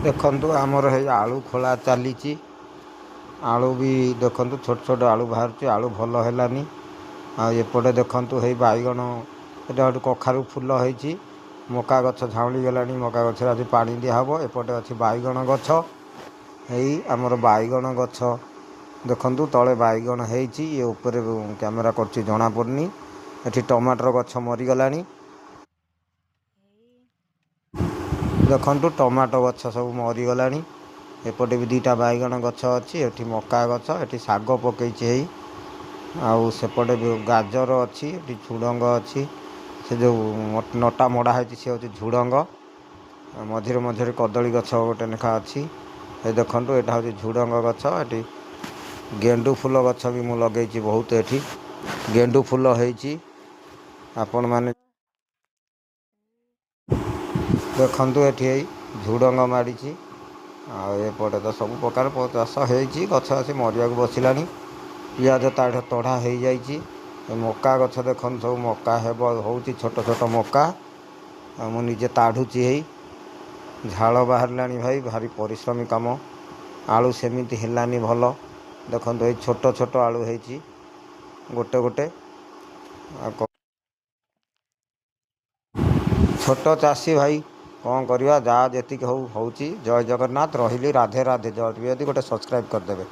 ଦେଖନ୍ତୁ, ଆମର ହେଇ ଆଳୁ ଖୋଳା ଚାଲିଛି। ଆଳୁ ବି ଦେଖନ୍ତୁ, ଛୋଟ ଛୋଟ ଆଳୁ ବାହାରୁଛି। ଆଳୁ ଭଲ ହେଲାନି। ଆଉ ଏପଟେ ଦେଖନ୍ତୁ, ହେଇ ବାଇଗଣ, ଏଟା ଗୋଟେ କଖାରୁ ଫୁଲ ହେଇଛି। ମକା ଗଛ ଝାଉଁଳି ଗଲାଣି। ମକା ଗଛରେ ଆଜି ପାଣି ଦିଆହେବ। ଏପଟେ ଅଛି ବାଇଗଣ ଗଛ। ହେଇ ଆମର ବାଇଗଣ ଗଛ ଦେଖନ୍ତୁ, ତଳେ ବାଇଗଣ ହେଇଛି। ଇଏ ଉପରେ କ୍ୟାମେରା କରୁଛି, ଜଣାପଡ଼ୁନି। ଏଠି ଟମାଟର ଗଛ ମରିଗଲାଣି। ଦେଖନ୍ତୁ, ଟମାଟୋ ଗଛ ସବୁ ମରିଗଲାଣି। ଏପଟେ ବି ଦୁଇଟା ବାଇଗଣ ଗଛ ଅଛି। ଏଠି ମକା ଗଛ, ଏଠି ଶାଗ ପକେଇଛି ହେଇ। ଆଉ ସେପଟେ ବି ଗାଜର ଅଛି। ଏଠି ଝୁଡ଼ଙ୍ଗ ଅଛି। ସେ ଯେଉଁ ନଟା ମଡ଼ା ହେଇଛି, ସେ ହେଉଛି ଝୁଡ଼ଙ୍ଗ। ମଝିରେ ମଝିରେ କଦଳୀ ଗଛ ଗୋଟେ ଲେଖା ଅଛି। ଏ ଦେଖନ୍ତୁ, ଏଇଟା ହେଉଛି ଝୁଡ଼ଙ୍ଗ ଗଛ। ଏଠି ଗେଣ୍ଡୁ ଫୁଲ ଗଛ ବି ମୁଁ ଲଗେଇଛି ବହୁତ। ଏଠି ଗେଣ୍ଡୁ ଫୁଲ ହେଇଛି। ଆପଣମାନେ ଦେଖନ୍ତୁ, ଏଠି ଏଇ ଝୁଡ଼ଙ୍ଗ ମାଡ଼ିଛି। ଆଉ ଏପଟେ ତ ସବୁ ପ୍ରକାର ଚାଷ ହେଇଛି। ଗଛ ଆସି ମରିବାକୁ ବସିଲାଣି। ପିଆଜ ତଢ଼ା ହେଇଯାଇଛି। ଏ ମକା ଗଛ ଦେଖନ୍ତୁ, ସବୁ ମକା ହେବ ହେଉଛି, ଛୋଟ ଛୋଟ ମକା। ଆଉ ମୁଁ ନିଜେ ତାଢ଼ୁଛି। ହେଇ ଝାଳ ବାହାରିଲାଣି ଭାଇ, ଭାରି ପରିଶ୍ରମୀ କାମ। ଆଳୁ ସେମିତି ହେଲାନି ଭଲ। ଦେଖନ୍ତୁ, ଏଇ ଛୋଟ ଛୋଟ ଆଳୁ ହେଇଛି ଗୋଟେ ଗୋଟେ। ଆଉ ଛୋଟ ଚାଷୀ ଭାଇ, କ'ଣ କରିବା? ଯାହା ଯେତିକି ହଉ ହେଉଛି। ଜୟ ଜଗନ୍ନାଥ, ରହିଲି, ରାଧେ ରାଧେ। ଯଦି ଗୋଟେ ସବସ୍କ୍ରାଇବ୍ କରିଦେବେ।